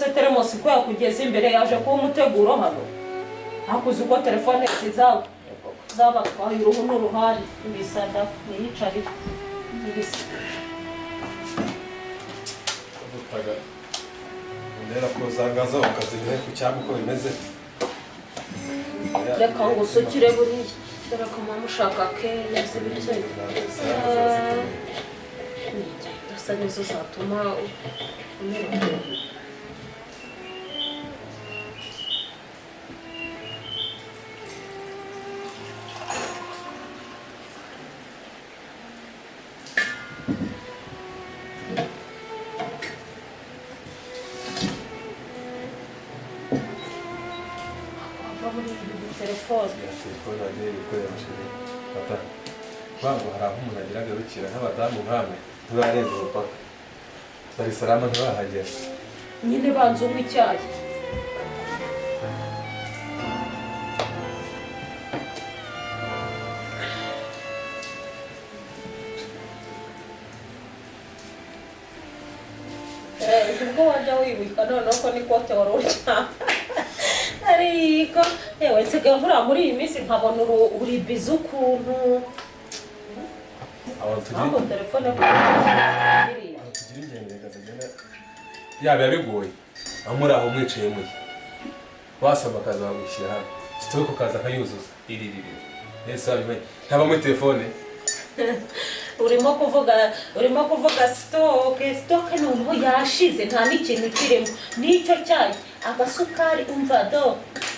Se teremusi ko yakugeza imbere yaje kuba umuteguro hano? Hakuze uko telefone zizaba zabatwaye uruhu n'uruhare, ibisada niyicarire ibisa. Butaga ndera ko zangaza ukazibihe ku cyangwa uko bimeze. Reka ngo usukire buriya, dore ko mama ushaka keya z'ibikeyi asa nizo zatuma umera ukuntu. Wava muri ibi telefone. Ya telefone wagiye gukorera chérie, papa bango hari aho umuntu agira agarukira, nk'abadamu nkamwe ntibarenga umupaka Dar es Salaam, ntibahagera. Nyine banza unywe icyayi. Ubwo wajya wibuka noneho ko n'ikote wari uryamye, ariko yewe nsigaye mvura muri iyi minsi nkabona uri bize ukuntu. Abantu tugira Ntabwo telefone abantu tugira ingendo reka zigenda yaba bigoye, aho muri aho mwicaye muye wasaba akaza bagushyira hano stock ukaza akayuzuza iri iri iri ese wabimenye ntaba muri telefone. Urimo kuvuga stock, stock noneho yashize, nta n'ikintu kirimo n'icyo cyayi, agasukari, umva do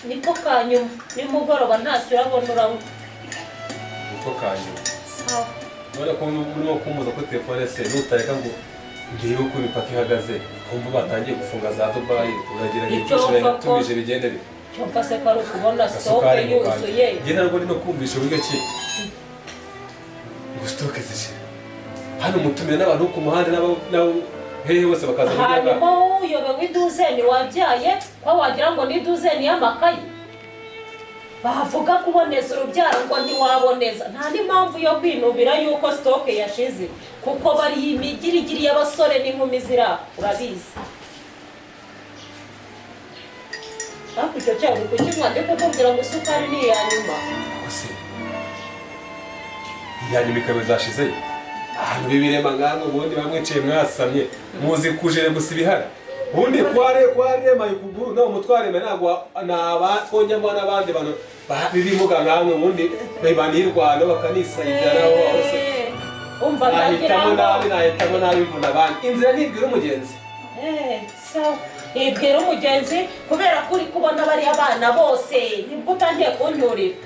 niko ka nyuma, nimugoroba ntacyo urabona uranywa. Niko kanyuma. Sawa. Urabona ko urimo kumbuza kuri telefone se, nutareka ngo ndebe uko imipaka ihagaze, kumva batangiye gufunga za Dubayi, uragira ngo Ibyo ibikoresho wumva ko- tumije bigende bite? Cyumva se ko ari ukubona stock Agasukari mu kanwa. yuzuye? Njye ntabwo ndimo kumvisha uburyo ki ngo stock zishira hano, mutumire n'abantu ku muhanda n'abo hehe bose bakaza muri Hanyuma uyobewe iduzeni wabyaye, ko wagira ngo ni iduzeni y'amakayi. Bavuga kuboneza urubyaro ngo ntiwaboneza, nta n'impamvu yo kwinubira yuko stock yashize, kuko bari imigirigiri y'abasore n'inkumi ziri aho, urabizi. Ariko icyo cyayi uri kukinywa, ndi kukubwira ngo isukari ni iya nyuma. Se iya nyuma ikaba zashize ahantu b'ibirema nkamwe, ubundi bamwicaye mwasamye muzi kujere gusa ibihari, ubundi kware kwaremaye ukuguru nawe umutwe waremaye, ntabwo naba kongemo n'abandi bantu b'ibimuga nkamwe, ubundi banirwana bakanisayidira nabo hose. Umva, ndagira Nahitamo ngo nabi, nahitamo nabi mvuna abandi, inzira ntibwira umugenzi. Sawa, ibwira umugenzi kubera ko uri kubona bariya bana bose nibwo utangiye kunyurira.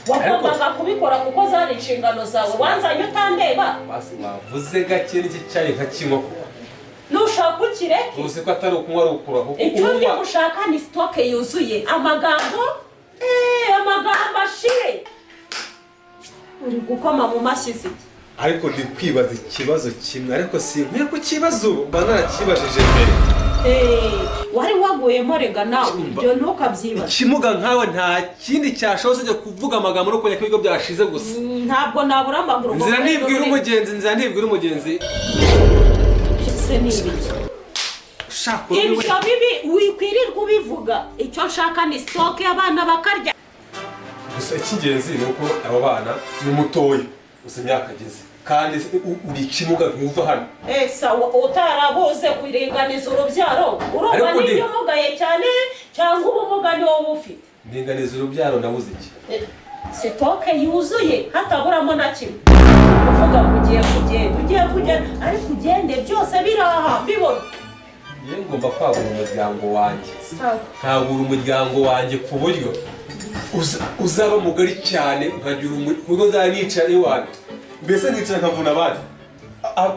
Wagombaga kubikora kuko zari inshingano zawe, wanzanye utandeba. Basi wavuze gake n'iki cyayi nkakinywa kuko Nushaka ukireke. Uzi ko atari ukunywa, ari ukura kuko Icyo ndi unywa gushaka ni stock yuzuye. Amagambo amagambo ashire, uri gukoma mu mashyi ziki? Ariko ndi kwibaza ikibazo kimwe, ariko sinkwiye kukibaza ubu, mba narakibajije mbere. Wari waguyemo rega nawe. Umva. Ibyo ntukabyibaze. Ikimuga nkawe nta kindi cyashoboza ujya kuvuga amagambo no kumenya ko ibigo byashize gusa. Ntabwo nabura amaguru ngo Inzira mbe ntibwira umugenzi, inzira ntibwira umugenzi. Se ni ibiki? Ushaka ururimi. Ibyo bibi wikwirirwa ubivuga, icyo nshaka ni stock y'abana bakarya. Gusa icy'ingenzi ni uko abo bana ni mutoya gusa imyaka ageze, kandi uri ikimuga ntuva hano. Sawa, utarabuze kuringaniza urubyaro urumva Ariko n'ibyo umugaye cyane cyangwa ubumuga ni wowe ufite? Ndinganiza urubyaro nabuze iki? Stock yuzuye hataburamo na kimwe. Uvuga ngo ugiye kugenda, ugiye kugenda, ariko ugende byose biri aha mbibona. Njyewe ngomba kwagura umuryango wanjye. Sawa. Nkagura umuryango wanjye ku buryo uzaba mugari cyane, nkagira ku buryo nzajya nicara iwanjye, mbese nicara nkavuna abandi,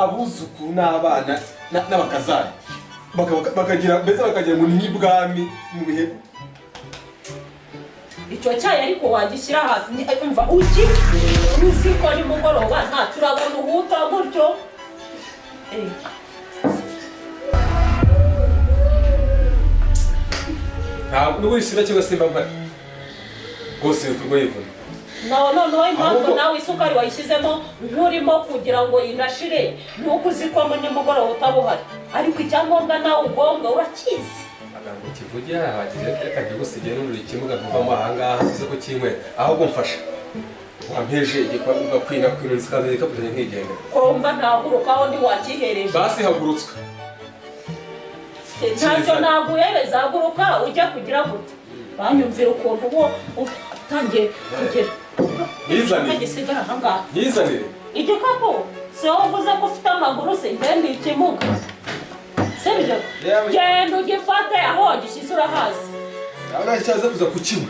abuzukuru n'abana n'abakazana bakagira, mbese bakagira ngo ni nk'ibwami mu bihe. Icyo cyayi ariko wagishyira hasi, umva uki uzi ko nimugoroba ntacyo urabona uhuta gutyo. Ntabwo n'ubundi cyangwa simba mpari rwose ibikorwa yivuna. Nawe noneho impamvu Ahubwo- nawe isukari wayishyizemo nturimo kugira ngo inashire, nuko uzi ko mu nimugoroba utaba uhari, ariko icyangombwa nawe ugomba urakizi. Amagambo kivuge arahagije, reka ntigusigire n'ururi ikimuga ntuvamo ahangaha uze kukinywera. Ahubwo mfasha, wampeje igikombe ugakwina kwinuriza ikaza igikapu cyanjye nkigendera. Kumva ntagurukaho ndi wakihereje. Basi hagurutswe. Ntacyo naguhereza, haguruka ujya kugira gute? Banyumvira ukuntu uwo utangiye kugera. Nkizanire. Gisigara ahangaha. Nkizanire. Igikapu si wowe uvuze ko ufite amaguru se? Ngenda ikimuga, sibyo? Yewe. Genda ugifate, aho wagishyize urahazi. Ntabwo cyaza kuza kukinywa.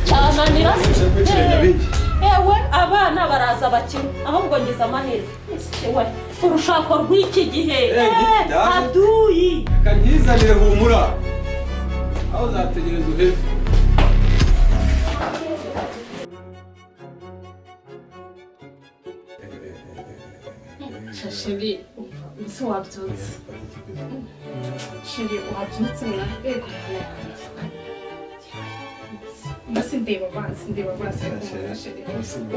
Cyananira se? Kwicira nyabingi. Ewe, abana baraza bakina, ahubwo ngize amahirwe. Ese we, urushako rw'iki gihe. Eh, ndaje. Aduyi. Reka nkizanire, humura, aho uzategereza uheze. Chérie, mbese wabyutse? Chérie, wabyutse mwa? Yego, mbese ndeba abansi, ndeba abansi. Chérie,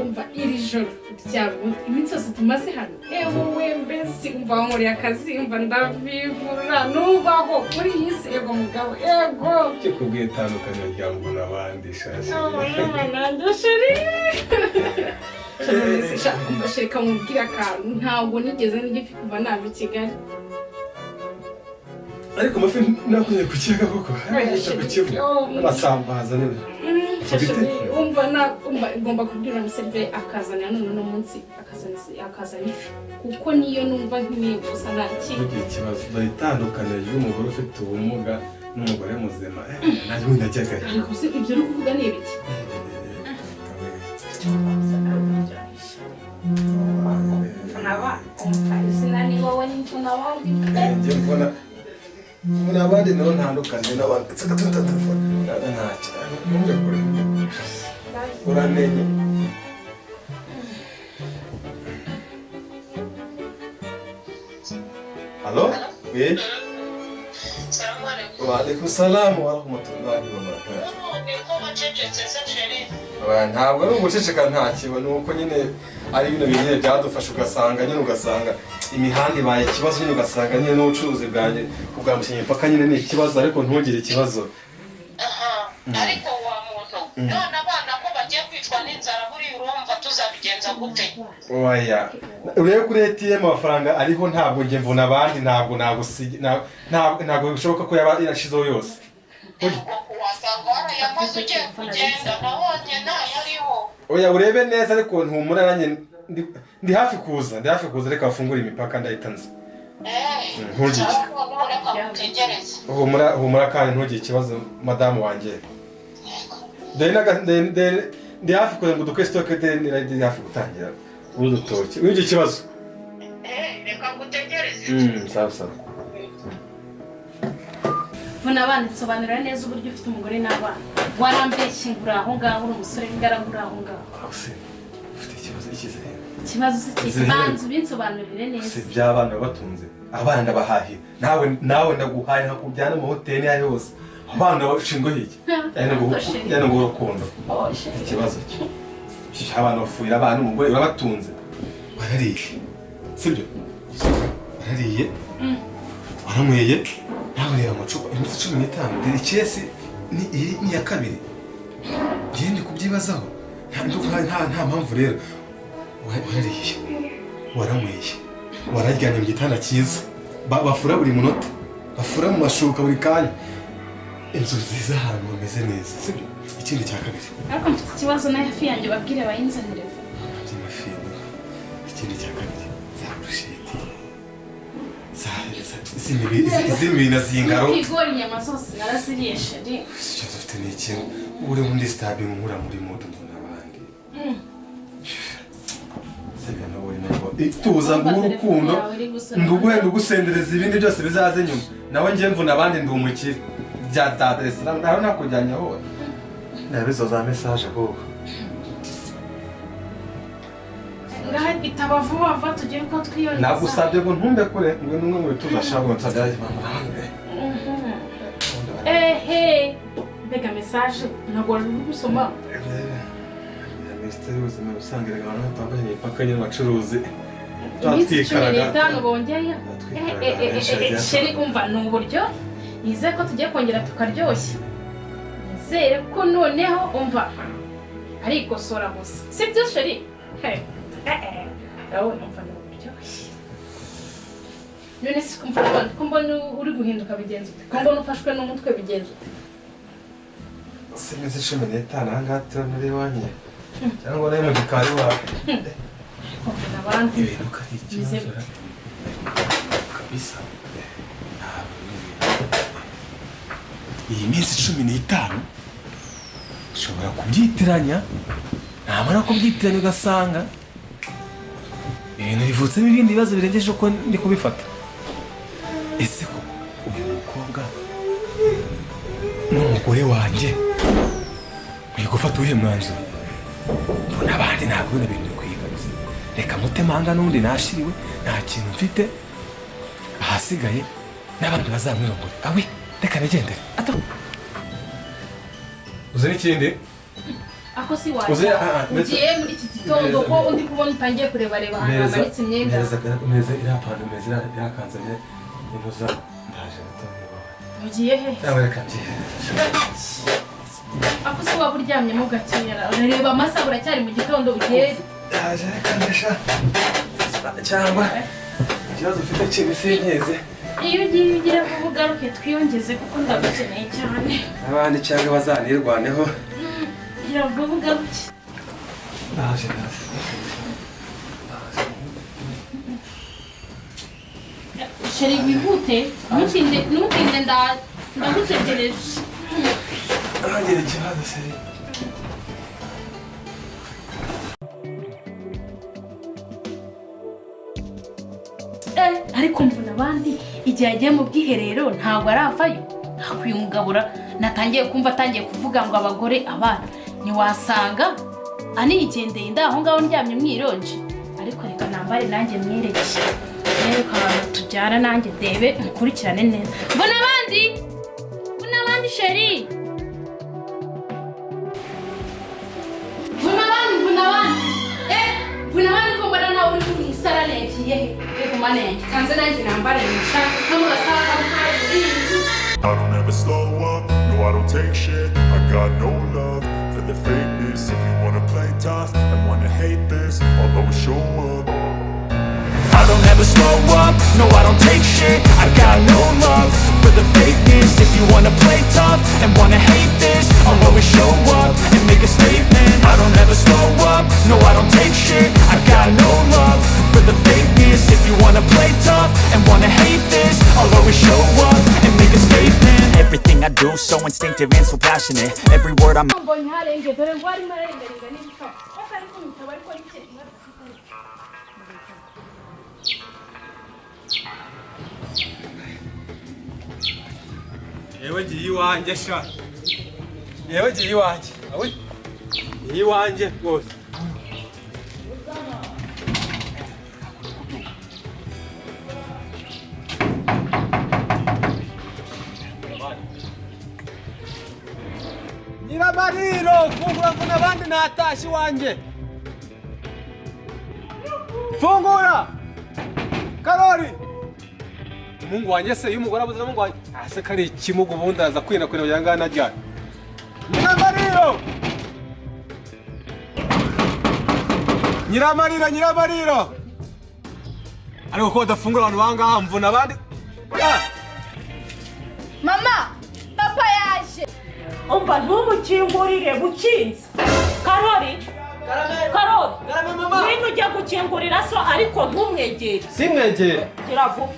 umva, iri joro ryawe, iminsi yose tumaze hano, ewe mbese umva wankoreye akazi, umva ndavivura nubaho muri iyi si. Ego mugabo, ego. Kikubwiye itandukaniro rya mbona abandi shashi. Nanjye chérie, umva chérie, kamubwira akantu: ntabwo nigeze n'igifi kuva nava i Kigali. Ariko amafi nakunye ku kiyaga koko, ku Kivu, amasambaza niba Chérie, umva, na umva, igomba kubwira umuseriveri akazana none uno munsi akazana ifi, kuko niyo numva nkeneye gusa, nta kindi. Ntugire ikibazo, dore itandukaniro ry'umugore ufite ubumuga n'umugore muzima. Nanjye ubundi najyagayo. Ariko se ibyo uri kuvuga ni ibiki? Mvuna umva, izina ni wowe n'imvuna abandi. Njye mvuna abandi, naho ntandukanye n'abandi. Tsaka tuta telefone ntacyo, ntujye kure, uramenye. Allo? Oui. Salamu alaikum. Wa alaikum salam wa rahmatullahi wa barakatuh. Niko wacecetse se, chérie? Oya, ntabwo ari uguceceka, nta kiba, ni uko nyine ari bino bintu nyine byadufasha, ugasanga nyine ugasanga imihanda ibaye ikibazo nyine, ugasanga nyine n'ubucuruzi bwanjye kubwambukiranya imipaka nyine ni ikibazo, ariko ntugire ikibazo. Aha, ariko wa muntu, none abana ko bagiye kwicwa n'inzara, buriya urumva tuzabigenza gute? Oya, urebe kuri ATM amafaranga ariho. Ntabwo njye mvuna abandi, ntabwo nagusiga, ntabwo bishoboka ko yaba yarashizeho yose. Ubwo wasanga warayamaze ugiye kugenda, nabonye ntayariho. Oya, urebe neza, ariko ntumura, nanjye ndi hafi kuza, ndi hafi kuza. Reka bafungure imipaka ndahita nza. Ntugire. Sawa, noneho reka mutegereze. Humura, humura, kandi ntugire ikibazo, madamu wanjye. Dore ndi hafi kuza ngo dukore stock, dore ndi hafi gutangira urutoki. Ntugire ikibazo. Reka ngutegereze. Sawa sawa. Vuna abana, nsobanurira neza uburyo ufite umugore n'abana. Warambeshye ngo uri aho ngaho, uri umusore w'ingaragu uri aho ngaho. Aho se ufite ikibazo ikize? Ikibazo se Izihe? kiki? Banza ubinsobanurire neza. Si by'abana batunze, abana ndabahahiye, nawe ndaguhaye, nkakujyana mu hoteli aho hose. Abana bashinzwe hirya yani ngo urukundo. Oh, chérie. Ikibazo cyo abana bafuhira abana, umugore urabatunze, warariye, sibyo? Warariye, waranyweye, nawe reba amacupa, iminsi 15, dore ikesi ni iyi, ni iya kabiri. Ngiye ndi kubyibazaho, nta mpamvu rero. Warariye, waranyweye, wararyamye mu gitanda cyiza, bafura buri munota, bafura mu mashuka buri kanya, inzu nziza, ahantu hameze neza, sibyo? Ikindi cya kabiri, Ariko mfite ikibazo na hafi yanjye, babwire bayinzanire vuba. By'amafi. Ikindi cya kabiri, za burusheti, z'imibiri na zingaro. Ibigori, inyama zose naraziriye, chérie. Ikibazo ufite ni ikintu uri muri sitabi, nkura muri moto, mvuna abandi, sibyo? Nawe uri nabwo tuza nguhe urukundo, nduguhe, ndugusendereza, ibindi byose bizaze nyuma. Nawe njye mvuna abandi, ndi umukire bya Dar es Salaam, nawe nakujyanye aho nabizo za message ahubwo. Ngaha itaba vuba vuba, tugere uko twiyongeza. Nagusabye ngo ntumbe kure, ngo numwe mu bituza shaka ngo nsabye. Ehe, mbega message, ntabwo wari uri gusoma. Minisiteri y'Ubuzima usanga erega abantu batandukanye imipaka nyine, abacuruzi. Iminsi 15 bongeye. Twikaraga benshi bagiye. Chérie, umva, ni uburyo Nizere ko tugiye kongera tukaryoshya. Nizere ko noneho umva arikosora gusa. Sibyo chéri? Urabona umva ni uburyoshye. None se kumva ko mbona uri guhinduka bigenze ute? Ko mbona ufashwe n'umutwe bigenze ute? Simeze 15 aha ngaha turi iwanjye cyangwa nawe mu gikari wawe. Mbona abandi ibintu ko ari ikibazo kabisa. Iyi minsi 15 ushobora kubyitiranya, namara kubyitiranya ugasanga ibintu bivutsemo ibindi bibazo birengeje uko ndi kubifata. Ese ko uyu mukobwa n'umugore wanjye nkwiye gufata uwuhe mwanzuro? Mbona abandi ntabwo bino bintu bikwiye kabisa. Reka mutemanga n'ubundi nashiriwe, nta kintu mfite, ahasigaye n'abandi bazamwirongore. Awe reka nigendere. Uzi n'ikindi? Ako si waje ugiye muri iki gitondo ko undi kubona utangiye kureba reba ahantu hamanitse imyenda. Meza irapanda, meza irakanze intuza ndaje gato. Ugiye he? Cyangwa reka ngiye. Ako si waba uryamyemo gakeya, urareba amasaha uracyari mu gitondo ugiye. Ndaje reka ndesha. Cyangwa ikibazo ufite kibisinkize. Iyo ugiye ugira vuba ugaruke twiyongeze kuko ndagukeneye cyane. Abandi cyangwa bazanirwaneho. Gira vuba ugaruke. Ndaje ndaje. Chéri wihute, ntutinde ntutinde ndagutegereje. Ntagira ikibazo chéri. Ariko mvuna abandi igihe agiye mu bwiherero ntabwo aravayo. Hakwiye umugabura natangiye kumva atangiye kuvuga ngo abagore abana ntiwasanga anigendeye ndaho ngaho ndyamye mwironje. Ariko reka nambare nanjye mwereke reka abantu tubyara nanjye ndebe mukurikirane neza. Mbona abandi, mbona abandi chéri, mbona abandi, mbona abandi, mbona abandi ko mbona nawe uri mu isarane yagiye he? Reka manenge kanze nanjye nambare nshaka nkamugasaka. I don't ever slow up, no I don't take shit. I got no love for the fakeness. If you wanna play tough and wanna hate this, I'll always show up. I don't ever slow up, no I don't take shit. I got no love for the fakeness. If you wanna play tough and wanna hate this, I'll always show up and make a statement. I don't ever slow up, no I don't take shit. I got no love for the fakeness. If you wanna play tough and wanna hate this, I'll always show up and make a statement. Everything I do so instinctive and so passionate. Every word I'm Yewe ngiye iwanjye sha. Yewe ngiye iwanjye. Awe. Ngiye iwanjye rwose. Nyiramariro, fungura mvuna abandi natashye iwanjye. Fungura! Karori! Umuhungu wanjye se iyo umugore abuze umuhungu wanjye ase kari ikimugu ubundi aza kwina kwina kugira ngo anajyane. Nyiramariro! Nyiramariro, Nyiramariro! Ariko ko badafungura abantu bangaha mvuna abandi. Mama, papa yaje. Umva ntumukingurire bukinze. Karori, Karori, ngwino ujya gukingurira so ariko ntumwegere. Simwegere. Gira vuba.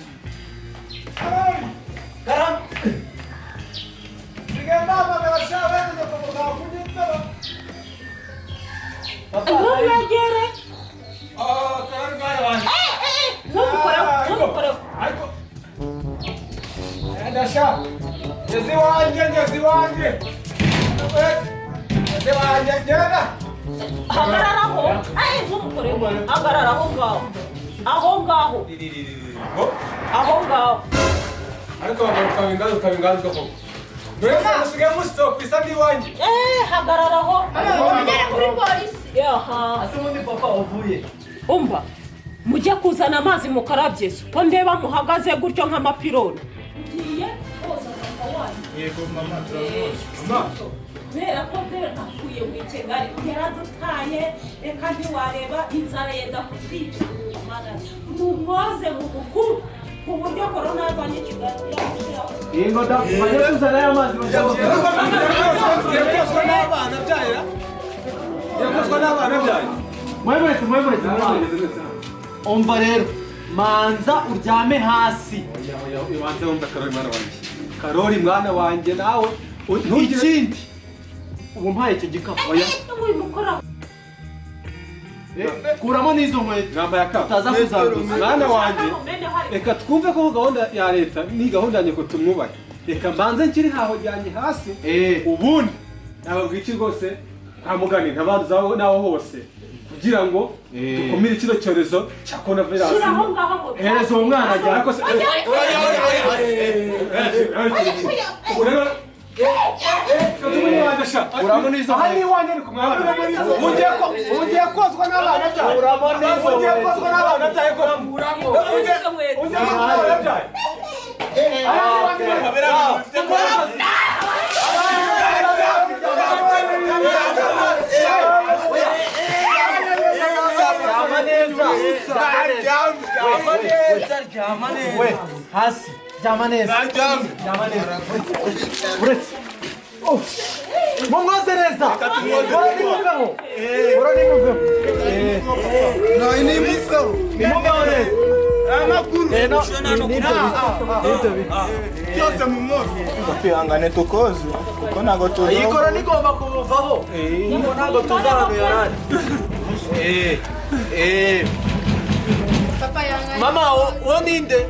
Ntumwegere. Ntumukoreho, ntumukoreho. Ngeze iwanjye, ngeze iwanjye. Ngeze iwanjye, ngenda. Hagararaho. Ntumukoreho. Hagarara aho ngaho. Aho ngaho. Aho ngaho. Ariko ukaba inganzwa koko. Dore se musigaye musitopu isa n'iwanjye. Hagararaho. Ugere kuri polisi. Yaha. Ase ubundi papa uvuye. Umva. Mujye kuzana amazi mukarabye ko ndeba muhagaze gutyo nk'amapironi. Ngiye koza. Turamubonye. Yego mama turamubonye. Mama kubera ko mbere avuye mu Kigali yaradutaye, reka ntiwareba inzara yenda kutwica. Mumwoze mu bukuru ku buryo korona yavanye Kigali yamushiraho. Yego da, bajya kuzana ya mazi yakozwe n'abana byaya. Yakozwe n'abana byaya. Mwemuretse mwemuretse. Umva rero, manza uryame hasi. Ubanze wumve Karoli mwana wanjye. Karoli mwana wanjye nawe ikindi. Ubu mpaye icyo gikapu. Oya. Kuramo n'izo nkweto. Nambaye akapa. Utaza kuzanduza. Mwana wanjye, reka twumve ko gahunda ya leta ni gahunda ya nyoko tumwubahe. Reka mbanze nkiri haho jyanye hasi. Ubundi nababwira iki rwose kwa mugani ntabanza naho hose kugira ngo dukumire kino cyorezo cya coronavirus. Hereza uwo mwana ajya ariko se ugiye kozwa n'abana byawe, ugiye kozwa n'abana byawe, ugiye kozwa n'abana byawe. We, hasi, ryama neza. Ryama neza. Uretse. Mumwoze neza. Bora nimuveho. Bora nimuveho. Nimuveho neza. Amakuru. Byose mu mwoze. Twihangane tukoze kuko ntago tuzi. Iyi korona igomba kumuvaho. Kuko ntago tuzi ahantu yarari. Mama, uwo ninde?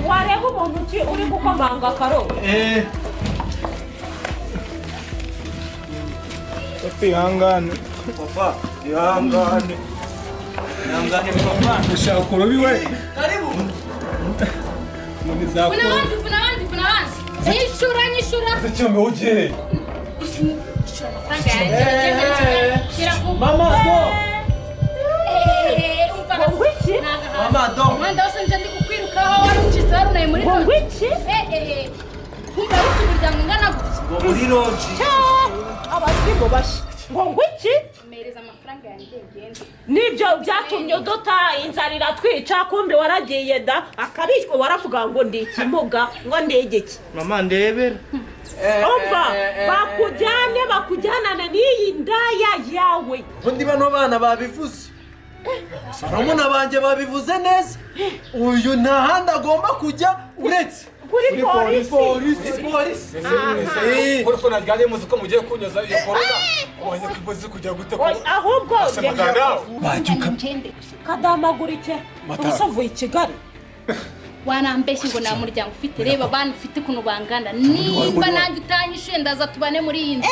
Wareba umuntu ki uri gukomanga Karoli? Papa ihangane. Papa ihangane. Ihangane papa. Ushaka kurobi we. Karibu. Kuna wandi, kuna wandi, kuna wandi. Nyishura, nyishura. Ese ugiye. Nyishura amafaranga yanjye. Shyira ku. Mama, go. Mama, do. Mwanda wose nje ndi kukwirukaho wari ucitse wari unaye muri lodge. Ngwiki? Kumva ufite umuryango ungana gutya. Ngo muri lodge. Abazimu bashya. Ngo ngwiki? Mpereza amafaranga yanjye ngende. Nibyo byatumye uduta inzara iratwica, kumbe waragiye da akabishwe waravuga ngo ndi ikimuga ngo ndi igiki. Mama ndebera. Umva bakujyane bakujyanane n'iyi ndaya yawe. Ubundi bano bana babivuze. Barumuna banjye babivuze neza. Uyu nta handi agomba kujya uretse kuri polisi. Polisi. Kuko najyanye muzi ko mugiye kunyoza iyo corona. Wanye kubozi kujya gute ko. Ahubwo kadamagurike ubusavuye i Kigali. Wanambeshye ngo nta muryango ufite, reba abana ufite ukuntu bangana. Nimba nanjye utanyishuye ndaza tubane muri iyi nzu.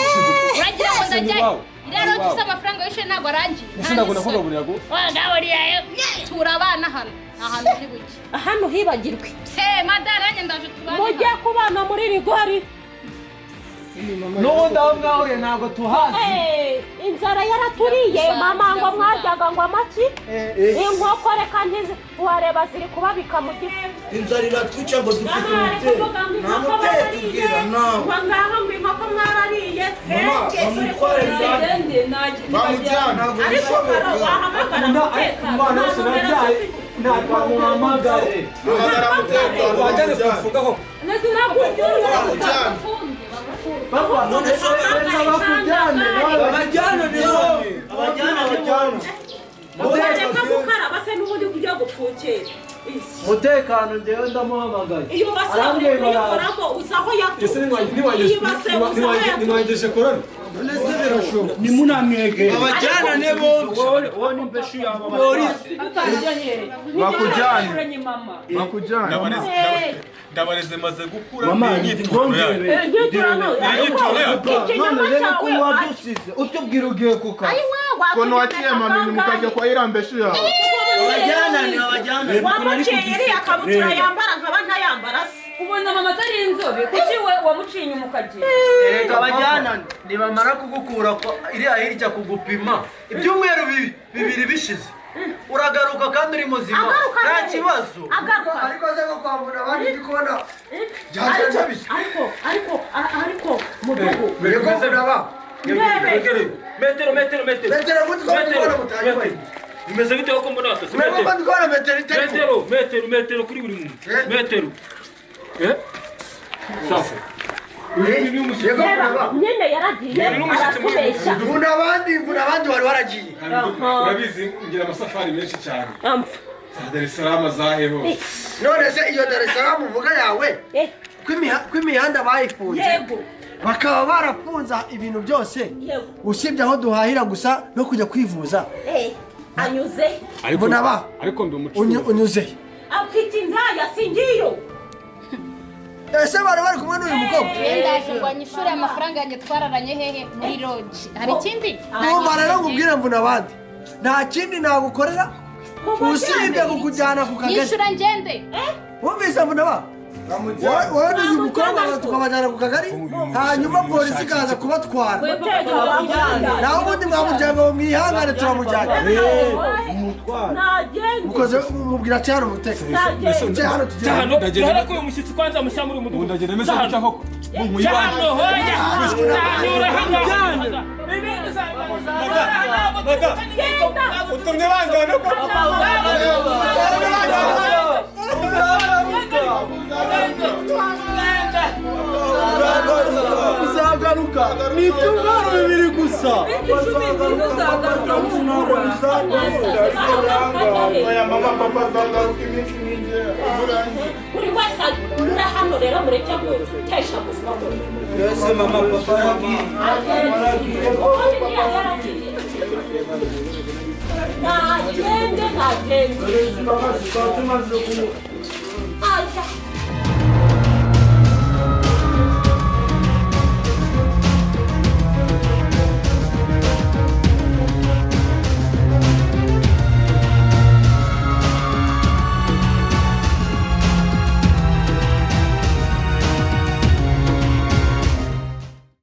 Uragira ngo ndajyayo? Iriya rogi ifite amafaranga yishuye ntabwo arangiye. Ese ntabwo nakugaburira go? Wagaburira tura abana hano. Nta hantu uri bujye. Hano hibagirwe. Se madara nanjye ndaje tubane. Mujye kubana muri rigori. N'ubundi aho mwahuriye ntabwo tuhazi. Inzara yaraturiye mama ngo mwaryaga ngo amaki inkoko reka ntizi wareba ziri kubabika mu gifu. Inzara iratwica ngo dufite umutero. Nta mutero tugira nawe. Ngo ngaho ngo inkoko mwarariye Bamujyana. Ariko wahamagara umutekano. Umwana wese nabyaye ntabwo wamuhamagare. Hamagara umutekano. Wajyane kufungaho. Bamujyana. Papa, none se bakujyane, babajyane niho. Abajyana abajyana. Ureka gukaraba se n'ubundi kujya gupfukera. Mutekano njyewe ndamuhamagaye. Iyo base uri kuyikoramo uza aho yaturutse. Niwangeje korona. None se birashoboka. Ni munamwegere. Abajyana ne bombi. Wowe ni mbeshu yabo. Polisi. Bakujyane. Bakujyane. Ndabareze maze gukura n'imyiturano yayo. None rero ko wadusize utubwira ugiye ku kazi. Kono waciye mami mukajya kwa iriya mbeshu yawe. Abajyanane abajyanane. Wamuciye iriya kabutura yambara nkaba ntayambara se. Ubona mama atari inzobe kuki we wamuciye inyuma ukagira? Erega abajyanane nibamara kugukura iriya hirya kugupima ibyumweru bibiri bishize uragaruka kandi uri muzima nta kibazo. Ariko se ko kwambura abandi ndi kubona Ariko ariko ariko mudugu. Yego muraba. Metero metero metero. Metero muti ko ndikubona mutanywa. Bimeze bite ko mbona watose? Metero ko ndikubona metero itari. Metero metero metero kuri buri muntu. Metero. Eh? Safi. Nyine yaragiye aratubeshya. Mvuna abandi wari waragiye. Urabizi ngira amasafari menshi cyane. Za Dar es Salaam zahe hose. None se iyo Dar es Salaam uvuga yawe ko imihanda bayifunze bakaba barafunze ibintu byose usibye aho duhahira gusa no kujya kwivuza. Anyuze. Mvuna ba. Ariko ndi umucuruzi. Unyuze. Afite indaya singiyo. Ese bari bari kumwe n'uyu mukobwa? Ndaje ngo anyishure amafaranga yanjye twararanye hehe muri lodge. Hari ikindi? Numva rero nkubwire mvuna abandi. Nta kindi nagukorera usibye kukujyana ku kagari. Nyishura ngende. Wumvise mvuna ba? Wowe n'uyu mukobwa tukabajyana ku kagari hanyuma polisi ikaza kubatwara. Naho ubundi mwamujyana ngo mwihangane turamujyana. Mukoze mubwira cyane umuteka. Cyane tujyana. Ndagenda ko uyu mushyitsi kwanza mushyira muri umudugudu. Ndagenda meze gutya koko. Cyane hoya. Cyane hano. Utumye banjyana ko. Uzagaruka ni ibyumweru bibiri gusa. Buri wese anyura hano rero mureke gutesha ubuzima bwe. Mbese mama papa yaragiye. Ntagende ntagende.